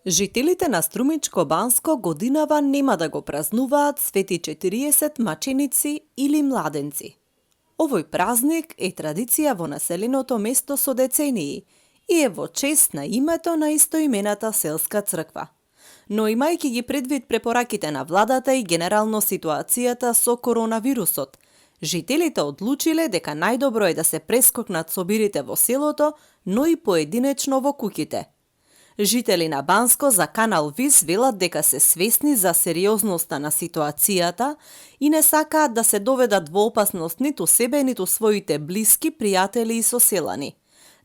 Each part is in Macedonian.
Жителите на Струмичко Банско годинава нема да го празнуваат Свети 40 маченици или младенци. Овој празник е традиција во населеното место со децении и е во чест на името на истоимената селска црква. Но имајќи ги предвид препораките на владата и генерално ситуацијата со коронавирусот, жителите одлучиле дека најдобро е да се прескокнат собирите во селото, но и поединечно во куќите. Жители на Банско за Канал Вис велат дека се свесни за сериозноста на ситуацијата и не сакаат да се доведат во опасност ниту себе, ниту своите блиски, пријатели и соселани.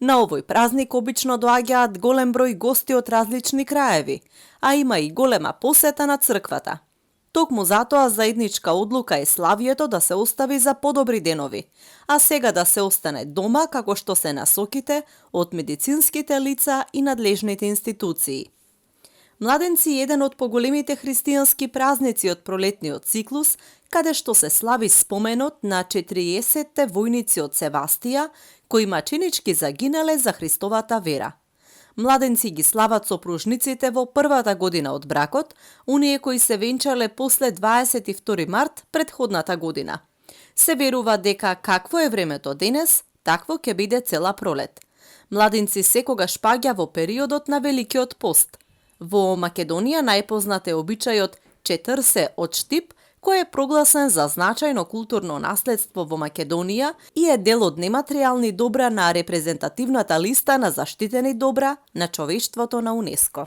На овој празник обично доаѓаат голем број гости од различни краеви, а има и голема посета на црквата. Токму затоа заедничка одлука е славието да се остави за подобри денови, а сега да се остане дома како што се насоките од медицинските лица и надлежните институции. Младенци е еден од поголемите христијански празници од пролетниот циклус, каде што се слави споменот на 40 војници од Севастија, кои маченички загинале за Христовата вера. Младенци ги слават сопружниците во првата година од бракот, оние кои се венчале после 22 март предходната година. Се верува дека какво е времето денес, такво ќе биде цела пролет. Младенци секогаш паѓа во периодот на Великиот пост. Во Македонија најпознат е обичајот четрсе од Штип, кој е прогласен за значајно културно наследство во Македонија и е дел од нематеријални добра на репрезентативната листа на заштитени добра на човештвото на УНЕСКО.